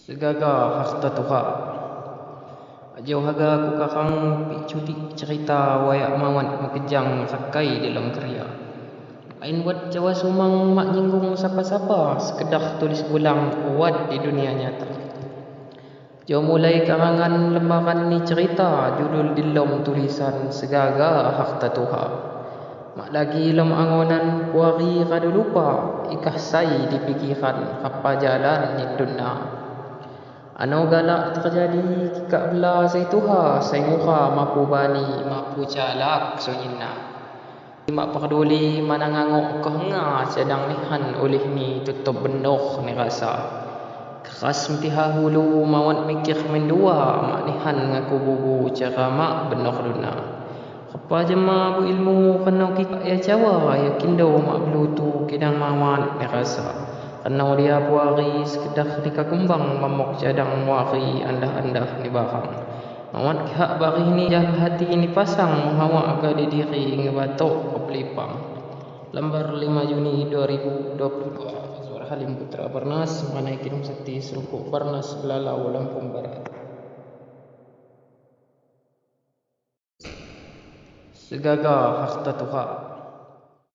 Segaga harta tuha. Ajo haga ku karang cuti cerita wayak mawat mekejang rakai dalam karya. Lain wat jawa sumang mak nyinggung sapa-sapa, sekedar tulis ulang wat di dunia nyata. Jo mulai karangan lembaran ni cerita, judul dilom tulisan segaga harta tuha. Mak lagi lom angonan puari radu lupa, ikah sai di pikiran rapa jalan nyindunna. Ano galak terjadi kikak bela sai tuha, sai mura mapu bani mapu calak sunyinna. Mak peduli mana ngangok koh nga, cadang nihan oleh ni tutup benor ni rasa. Keras mentiha hulu mawat mikir mendua, mak nihan ngaku bubu cara mak benor duna. Repa jema bu ilmu kena kikak ya cawa, ya kindo mak belutu kidang mawat ni rasa. Kena dia puari sekedar ni kakumbang, mamok cadang wari andah-andah ni barang. Mawat hak barih ni jalan hati ni pasang, hawa ke di diri ngebatok ke pelipang. Lembar 5 Juni 2022, Suara Halim Putra Barnas, mengenai Kidung Sakti Serupuk Barnas Belalau Lampung Barat. Segaga harta tuha.